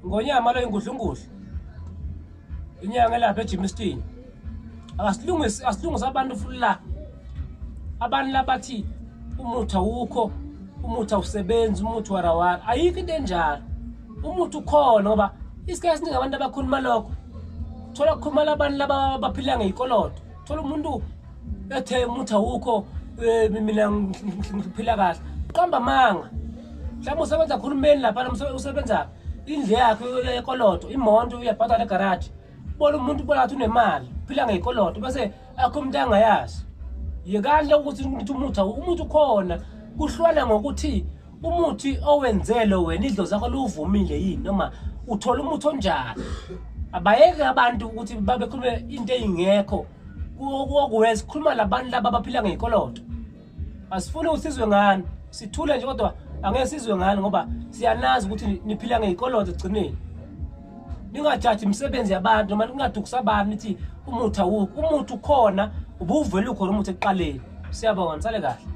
Ngonyama lo ingudlungudlu. Inyanga elapha eJimistini. Akasilungisi asilungise abantu futhi la. Abantu labathi umuthi awukho, umuthi awusebenzi, umuthi warawara. Ayikho into enjalo. Umuthi ukhona ngoba isikhathi esiningi abantu abakhuluma lokho. Thola kukhuluma labantu laba abaphila ngeyikolodo. Thola umuntu ethe umuthi awukho mina ngiphila kahle. Qamba amanga. Mhlawumbe usebenza khulumeni lapha usebenza indlu yakhe yekolodo, imoto uyabhadala egaraji. Bona umuntu ubona ngathi unemali, uphila ngeyikolodo bese akho umuntu angayazi. Yekani ukuthi ukuthi umuthi umuthi ukhona kuhlwana ngokuthi umuthi owenzele wena idlozi lakho liwuvumile yini noma uthola umuthi onjani. Abayeke abantu ukuthi babekhulume into eyingekho okuwenza khuluma labantu laba abaphila ngeyikolodo. Asifuni usizwe ngani, sithule nje kodwa angeke sizwe ngani ngoba siyanazi ukuthi niphila ngeyikolodo ekugcineni. Ningajaji imisebenzi yabantu noma ningadukusa abantu nithi umuthi awukho. Umuthi ukhona, ubuvele ukhona umuthi ekuqaleni. Siyabonga, nisale kahle.